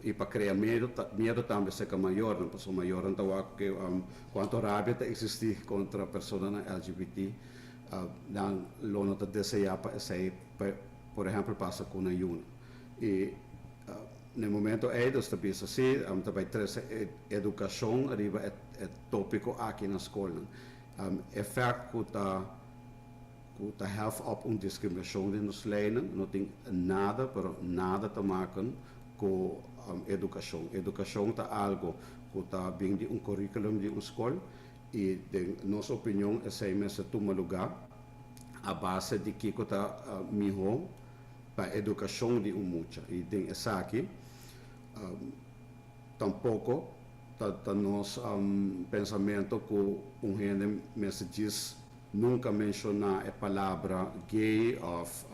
y pa crea miedo, miedo tambe serca mayornan, pasobra mayornan ta wak cu cuanto rabia ta existi contra personanan LGBT, nan lo no ta desea pa esey, por ehempel, pasa cu nan yiunan. Y na momento ey, dus ta bisa si, ta bay trece educacion riba e topico aki na scol. Effect cu ta hef op un discriminacion den nos leynan, no tin nada, pero nada te maken cu educacion. Educacion ta algo cu ta bin di un curriculum di un scol y den nos opinion esey mester tuma lugar a base di kico ta miho pa educacion di un mucha. Y den esaki tampoco ta nos pensamento cu un hende mester nunca menciona e palabra gay of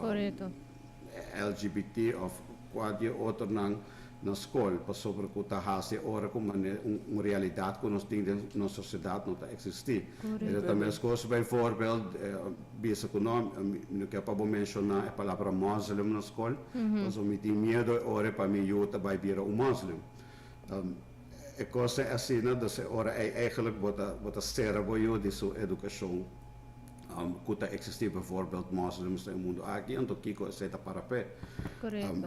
LGBT of cualkier otro nan na scol, pasobra cu ta haci ora cu un realidad cu nos tin den nos sociedad no ta existi. E tambe cos, bijvoorbeeld, bisa cu no, mi no kier pa bo menciona e palabra moslim na scol, pasobra mi tin miedo ora pa mi yiu ta bay bira un moslim. E cos ta asina, dus ora eigenlijk bo ta cera bo yiu di su educacion cu ta existi bijvoorbeeld moslims den mundo aki, anto kico esey ta para pe.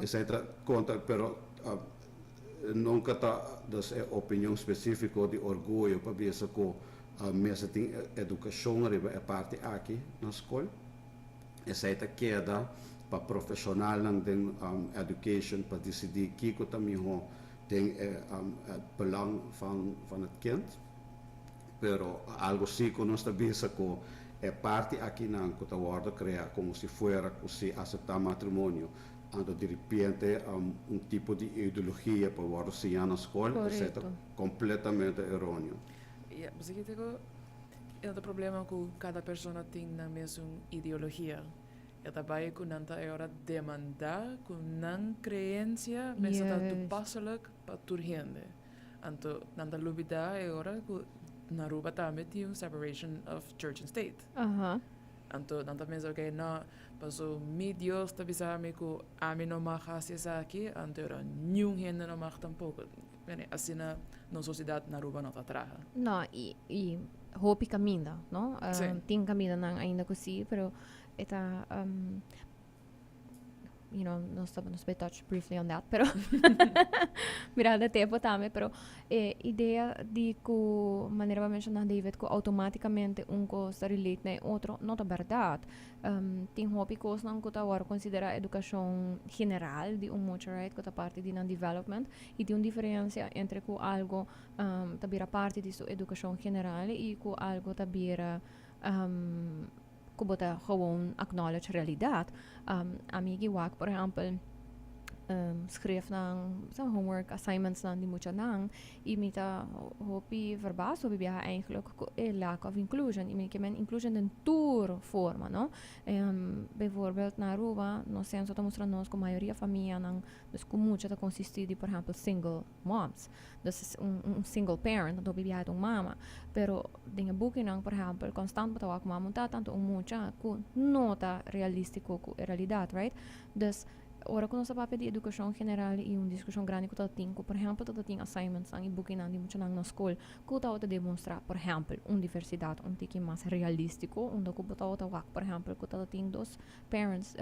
Esey ta conta, pero nunca ta dus e opinion specifico di Orguyo pa bisa cu mester tin educacion riba e parti aki na scol. Esey ta keda pa profesionalnan den education pa dicidi kico ta miho den het belang van het kind. Pero algo si cu nos ta bisa cu e parti akinan cu ta wordo crea como si fuera cu si acepta matrimonio, anto di repente un tipo di ideologia pa wordo siña na scol, esey ta completamente erroneo. Ja, mas aki tin e problema cu cada persona tin nan mes ideologia. E ta bay cu nan ta ora demanda cu nan creencia mester ta toepasselijk pa tur hende. Anto nan ta lubida e ora cu na Aruba tambe tin un separation of church and state. Anto nan ta pensa, ok, no, paso mi Dios ta bisa mi cu ami no mag haci esaki, anto ora ningun hende no mag tampoco. Bene, asina nos sociedad na Aruba no ta traha. No, y hopi caminda, no? Tin camindanan ainda cu si, pero e ta nos ta touch briefly on that, pero mirando tempo tambe, pero e idea di cu manera bo a menciona, David, cu automaticamente un cos ta relate na otro, no ta berdad. Tin hopi cosnan cu ta awor considera educacion general di un mucha, right, cu ta parti di nan development, y tin un diferencia entre cu algo ta bira parti di su educacion general y cu algo ta bira cu bo ta gewoon acknowledge realidad. Ami wak, por ehempel, Schriftnan, sa homework assignments nan di muchanan y mi ta hopi verbaasd hopi biaha eigenlijk cu e lack of inclusion y mi ke men inclusion den tur forma, no? Bijvoorbeeld na Aruba nos censo ta mustra nos cu mayoria famianan, dus cu mucha ta consisti di, por ehempel, single moms, dus un single parent, anto hopi biaha ta un mama, pero den e bukinan, por ehempel, constant bo ta wak mama un tata anto un mucha cu no ta realistico cu e realidad, right? Dus ora ku nos ta papia di edukashon general i un diskushon grandi ku ta tin ku, por ehèmpel, ta tin assignmentsnan i bukinan di muchanan na skol ku tabata demonstrá, por ehèmpel, un diversidat un tiki mas realístiko, unda ku bo tabata wak, por ehèmpel, ku tabata tin dos parents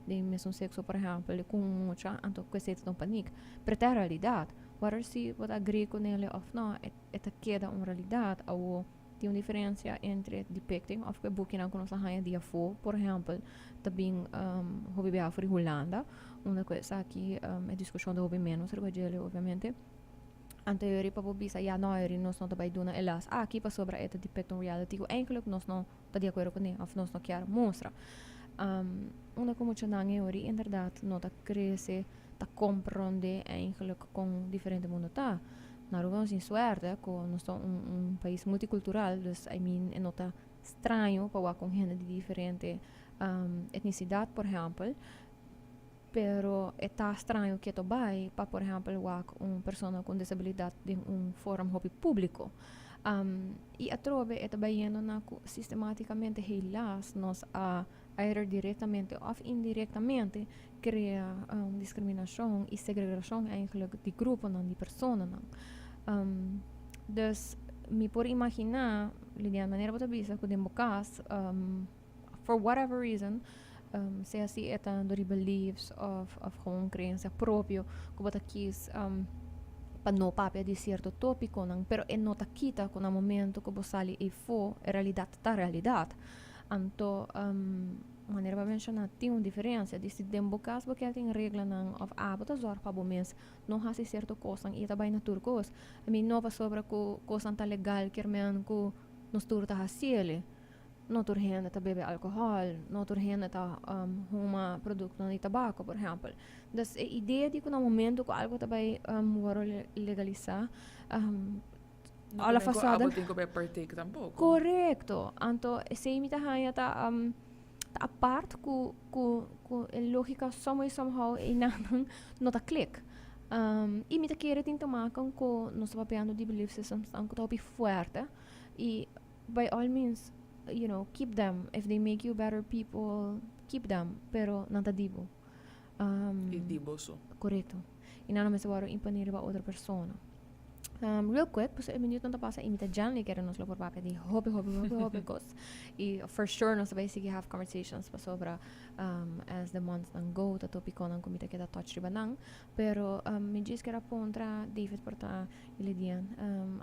di mesun sekso, por ehèmpel, ku un mucha, anto ku esei ta ta un panik. Pero ta e realidat. Whether si bo ta agree kunele òf no, e ta keda un realidat. Awo. Tin un diferencia entre depicting of cu e bukinan cu nos a haña di afo, por ehempel, ta bin hopi biaha for di Hulanda, unda cu esaki e discusion ta hopi menos riba djele, obviamente. Anto yori pa bo bisa, ya no, yori nos no ta bay duna e las aki pasobra e ta depict un reality cu eigenlijk nos no ta di acuerdo cune of nos no kier mustra. Unda cu muchanan e yori inderdaad no ta crece, ta comprende eigenlijk con diferente mundo ta. Na Aruba nos tin suerte cu nos ta un pais multicultural, dus I mean e no ta straño pa wak un hende di diferente etnicidad, por ehempel, pero e ta straño keto bay pa, por ehempel, wak un persona cu un disabilidad den un forum hopi publico. Y atrobe e ta bayendo na cu sistematicamente helaas nos a either directamente of indirectamente crea discriminacion y segregacion eigenlijk di gruponan, di personanan. Dus mi por imagina, Lidian, manera bo ta bisa cu den bo cas, for whatever reason, sea si e ta door di beliefs of gewoon creencia propio cu bo ta kies pa no papia di cierto topiconan, pero e no ta kita cu na momento cu bo sali eyfo e realidad ta realidad. Anto, manera bo a menshoná, tin un diferensia di si den bo kas bo kier tin reglanan òf abo ta zòrg pa bo mes no hasi sierto kosnan i e ta bai na tur kos. I mean, no pasobra ku kosnan ta legal kier men ku nos tur ta hasiel. No tur hende ta bebe alkohòl, no tur hende ta huma produktonan di tabako, por ehèmpel. Dus e idea di ku na momento ku algu ta bai wòrdu legalisá, No all of a ku sudden abo tin ku bai partake tampoko. Korekto. Anto esei mi ta haña ta ta apart ku e logika some way somehow einan no ta klik. I mi ta kere tin te maken ku nos ta papiando di belief systems nan ku ta hopi fuerte i by all means, keep them. If they make you better people, keep them, pero nan ta di bo. I di bo so. Korekto. I nan no mester wòrdu imponé riba otro persona. Real quick, pasobra e minuutnan ta pasa i mi ta djan kere nos lo por papia di hopi, hopi, hopi, hopi kos. I for sure nos ta bai sigui have conversations pasobra as the months nan go ta topiconan ku mi ta keda touch riba nan. Pero mi djis kier a puntra David por ta i Lidian,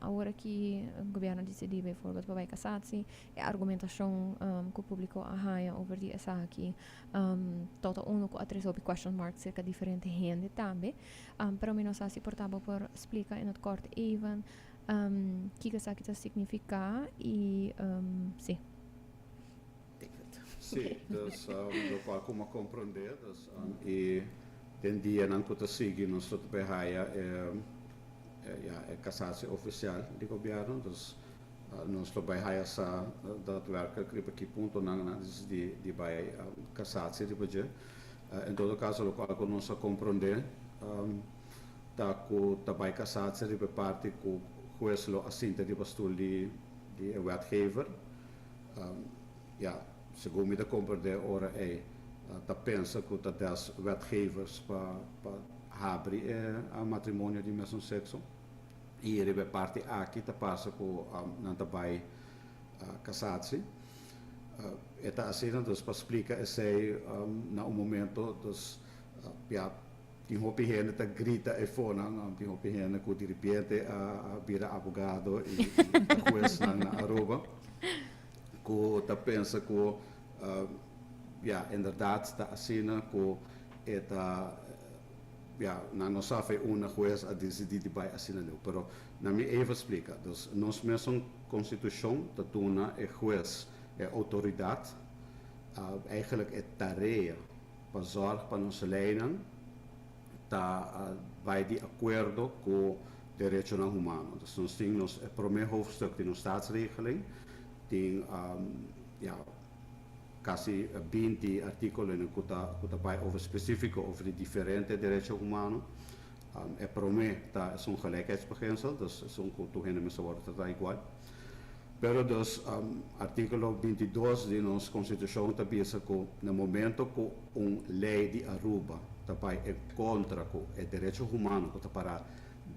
awor aki gobierno disidí bijvoorbeeld pa bai casatsi, e argumentacion ku publico a haña over di esaki Tot uno cu a trece hopi question marks cerca diferente hende tambe. Pero mi no sa si por ta bo por splica in het kort even kico esaki ta significa y si. David. Si, dus locual cu mi a comprende, dus y den dianan cu ta sigui nos lo ta bay haya e ja e casatie oficial di gobierno, dus Nos lo bai haya sa daadwerkelijk riba ki puntonan nan a disidí di bai kasatsie riba dje. En todo kaso lokual ku nos a komprondé ta ku ta bai kasatsie riba e parti ku hues lo a sinta riba stul di e wetgever. Ya, segun mi ta komprondé ora ei ta pensa ku ta des wetgevers pa habri e matrimonio di mesun sekso. I riba e parti aki ta pasa ku nan ta bai kasatsi. E ta asina, dus pa splika esei na un momento, dus ya tin hopi hende ta grita eifonan, tin hopi hende ku diripiente a bira abogado i huesnan na Aruba ku ta pensa ku ya inderdat ta asina ku e ta. Ya, nan no sa fe unda hues a disidí di bai asina leu, pero na mi Eva splika. Dus nos mesun konstitushon ta duna e hues e outoridat, eigenlijk e tarea pa zòrg pa nos leinan Ta bai di akuerdo ku derechonan humano. Dus nos tin nos e promé hoofdstuk di nos staatsregeling tin, ja, kasi 20 artíkulonan ku ta bai over spesífiko over di diferente derecho humano. E promé ta esun gelijkheidsbeginsel, dus esun ku tur hende mester wòrdu tratá igual. Pero dus artíkulo 22 di nos konstitushon ta bisa ku na momento ku un lei di Aruba ta bai en kontra ku e derecho humano ku ta pará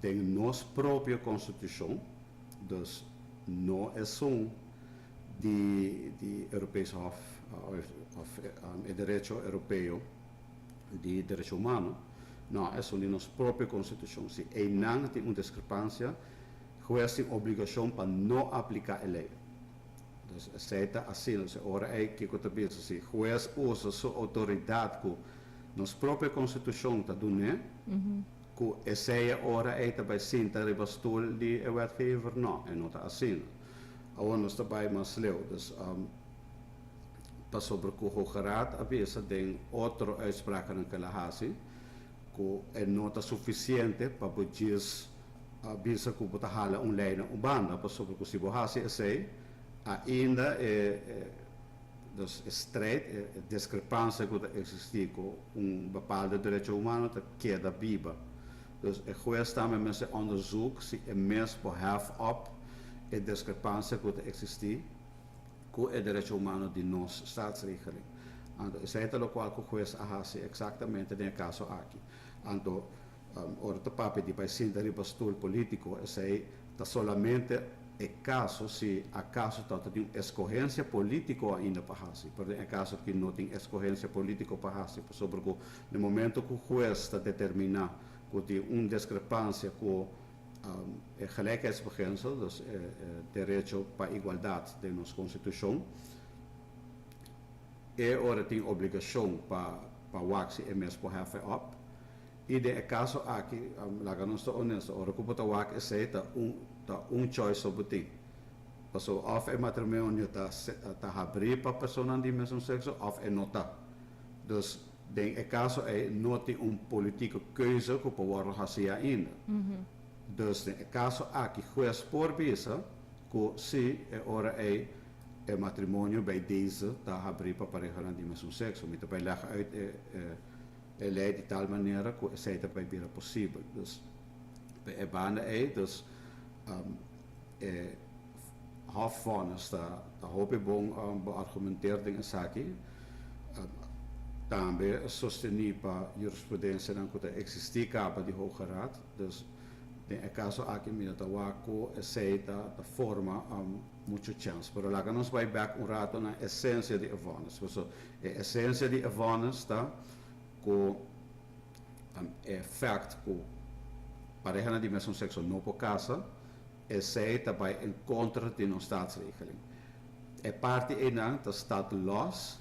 den nos propio konstitushon, dus no esun di Europees Hof of e derecho europeo di derecho humano, no, esun di nos propio konstitushon. Si einan tin un diskrepansia, hues tin obligashon pa no apliká e lei. Dus esei ta asina. Dus ora ei kiko ta bisa? Si hues usa su outoridat ku nos propio konstitushon ta dun'é, ku esei ora ei ta bai sinta riba stul di e wetgever? No, e no ta asina. Awor nos ta bai mas leu. Dus pasobra ku Hoge Raad a bisa den otro uitspraaknan ku el a hasi, ku e no ta sufisiente pa bo djis bisa ku bo ta hala un lei na un banda, pasobra ku si bo hasi esei, ainda e dus e strijd, e diskrepansia ku ta eksistí ku un bepaalde derecho humano ta keda biba. Dus e hues tambe mester onderzoek si e mes por hef op e diskrepansia ku ta eksistí ku e derecho humano di nos staatsregeling. Anto, esei ta lokual ku hues a hasi eksaktamente den e kaso aki. Anto, ora ta papia di bai sinta riba stul polítiko, esei ta solamente e kaso si akaso ta tin un eskohensia polítiko ainda pa hasi. Pero den e kaso aki no tin eskohensia polítiko pa hasi, pasobra ku na momento ku hues ta determiná ku tin un diskrepansia ku e gelijkheidsbeginsel, dus e derecho pa igualdat den nos konstitushon, e ora tin obligashon pa wak si e mes por hef op. I den e kaso aki, laga nos ta honesto, ora ku bo ta wak esei ta un choice so bo tin. Paso of e matrimonio ta habrí pa personanan di mesun sekso of e no ta. Dus den e kaso ei no tin un politieke keuze ku por wòrdu hasi ainda. Dus den e kaso aki hues por bisa ku si e ora ei e matrimonio bij deze ta habrí pa parehanan di mesun sekso. Mi ta bai leg uit e lei di tal manera ku esei ta bai bira posibel. Dus e banda ei, dus e hofvonnis ta hopi bon beargumenteerd den esaki. Tambe sostení pa jurisprudensianan ku ta eksistí kaba di Hoge Raad. Dus den e kaso aki mi no ta wak ku esei ta forma muchu chèns. Pero laga nos bai bèk un rato na esensia di e vonnis. So, e esensia di e vonnis ta ku e fact ku parehanan di mesun sekso no por kasa, esei ta bai en kontra di nos staatsregeling. E parti einan ta staat los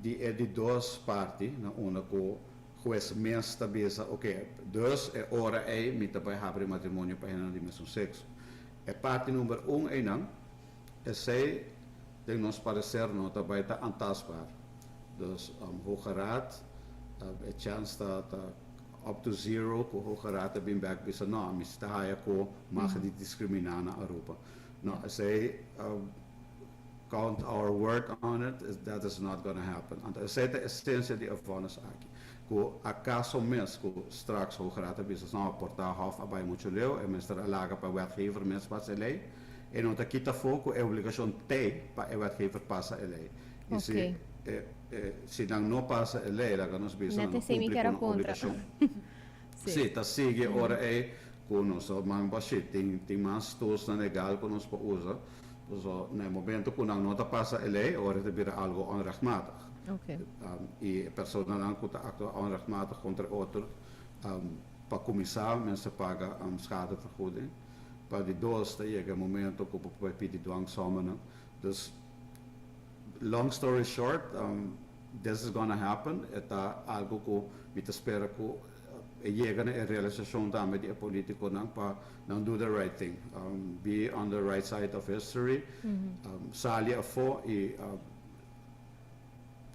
di e di dos parti, na unda ku hues mes ta bisa, oké, dus e ora ei mi ta bai habri matrimonio pa hendenan di mesun sekso. E parti number 1 einan, esei den nos pareser no ta bai ta aantastbaar. Dus Hoge Raad, e chance ta up to zero ku Hoge Raad ta bin bèk bisa, no, mi ta haya ku mag di diskriminá na Aruba. No, esei, count our word on it, that is not gonna happen. Anto, esei ta esensia di e vonnis aki. Ku akaso mes ku straks Hoge Raad ta bisa, no, por ta Hof a bai muchu leu, e mester a laga pa wetgever mes pasa e lei, e no ta kita afó ku e obligashon t'ei pa e wetgever pasa e lei. I si, si nan no pasa e lei, laga nos bisa, Net nan no esei mi kumpli kier ku a un kontra. obligashon. Si, ta sigui ora ei ku nos man bashí tin mas tools legal ku nos por usa. So, na momento ku nan no ta pasa e lei, ora ta bira algo onrechtmatig. I e personanan ku ta aktua onrechtmatig kontra otro, pa kuminsá mester paga schadevergoeding. Pa di dos, ta yega e momento ku bo por pidi dwangsommen. Dus, long story short, this is gonna happen. E ta algo ku mi ta spera ku e yega na e realisashon tambe di e polítikonan pa nan do the right thing. Be on the right side of history. Sali afó i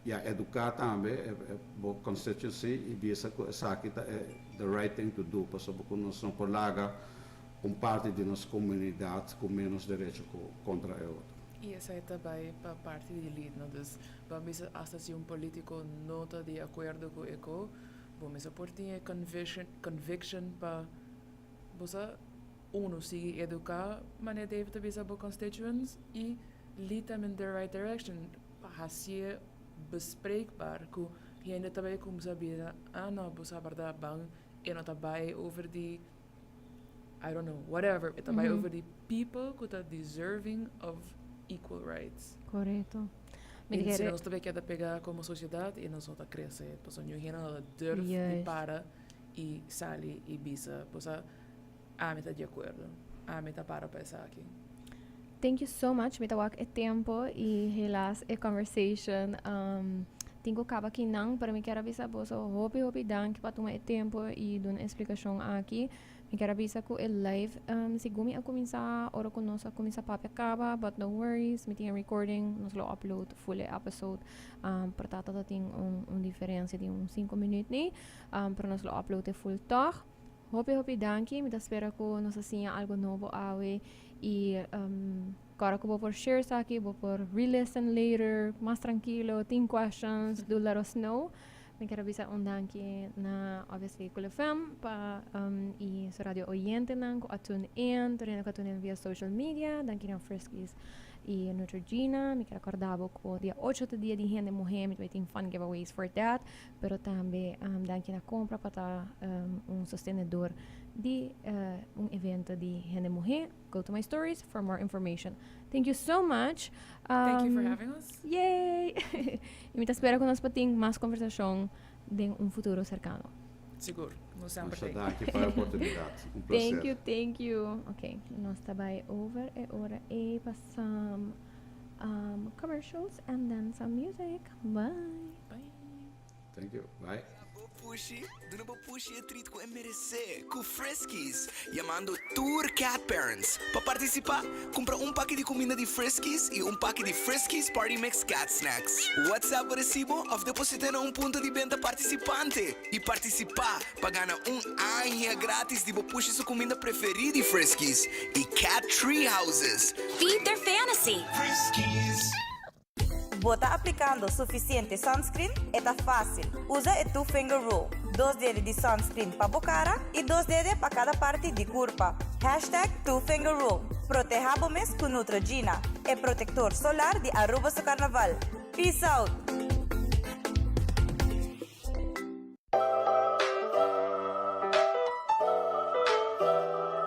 Ya, educa tambe bo constituency y bisa cu esaki ta the right thing to do, pasobra cu nos no por laga un parti di nos comunidad cu menos derecho cu contra e otro. Y esey ta bay pa parti di lead, no? Dus, ban bisa hasta si un politico no ta di acuerdo cu e co, bo mester por tin e conviction pa bo sa uno sigui educa, manera David ta bisa, bo constituents y lead them in the right direction, pa hacié bespreekbaar cu hende ta bay cuminsa bisa, "Ah no, bo sa berdad, ban e no ta bay over di, I don't know, whatever, e ta bay over di people cu ta deserving of equal rights." Corecto. Mi Y si nos ta bay keda pega como sociedad y nos no ta crece, pasobra niun hende no ta durf di para y sali y bisa, "Bo sa, ami ta di acuerdo, ami ta para pa esaki." Thank you so much. Mi ta wak e tempo y helaas e conversation tin cu caba aki nan, pero mi kier a bisa boso hopi hopi danki pa tuma e tempo y duna e explicacion aki. Mi kier a bisa cu e live segun mi a cuminsa ora cu nos a cuminsa papia caba, but no worries, mi tin e recording, nos lo upload full e episode. Por ta ta tin un diferencia di un 5 minuut ni, pero nos lo upload e full toch. Hopi hopi danki, mi ta spera cu nos a siña algo nobo awe y awor cu bo por share esaki, bo por re-listen later, mas trankilo, tin questions, do let us know. Mi kier bisa un danki na obviously Cool FM pa y su radio oyentenan cu a tune in, tur hende cu a tune in via social media, danki na Friskies y Neutrogena. Mi kier corda bo cu dia 8 ta dia di hende muhe, mi tin fun giveaways for that, pero tambe danki na Compra pa ta un sostenedor di un evento di hende muhe. Go to my stories for more information. Thank you so much. Thank you for having us. Yay! Y mi ta spera cu nos por tin mas conversacion den un futuro cercano. Sigur. Nos semper Masha danki pa e oportunidad. Un placer. Thank you, thank you. Ok, nos ta bay over e ora e pa some commercials and then some music. Bye. Bye. Thank you. Bye. Bo pushi, duna bo pushi e treat cu e merece, cu Friskies. Yamando tur cat parents. Pa participa, cumpra un paki di cuminda di Friskies y un paki di Friskies Party Mix Cat Snacks. WhatsApp bo recibo of deposita na un punto di benta participante y participa pa gana un aña gratis di bo pushi su cuminda preferi di Friskies y Cat Tree Houses. Feed their fantasy. Friskies. Bo ta aplicando suficiente sunscreen? E ta facil. Usa e two finger rule. Dos dedo di sunscreen pa bo cara y dos dedo pa cada parti di curpa. #TwoFingerRule. Proteha bo mes cu Neutrogena, e protector solar di Aruba su carnaval. Peace out!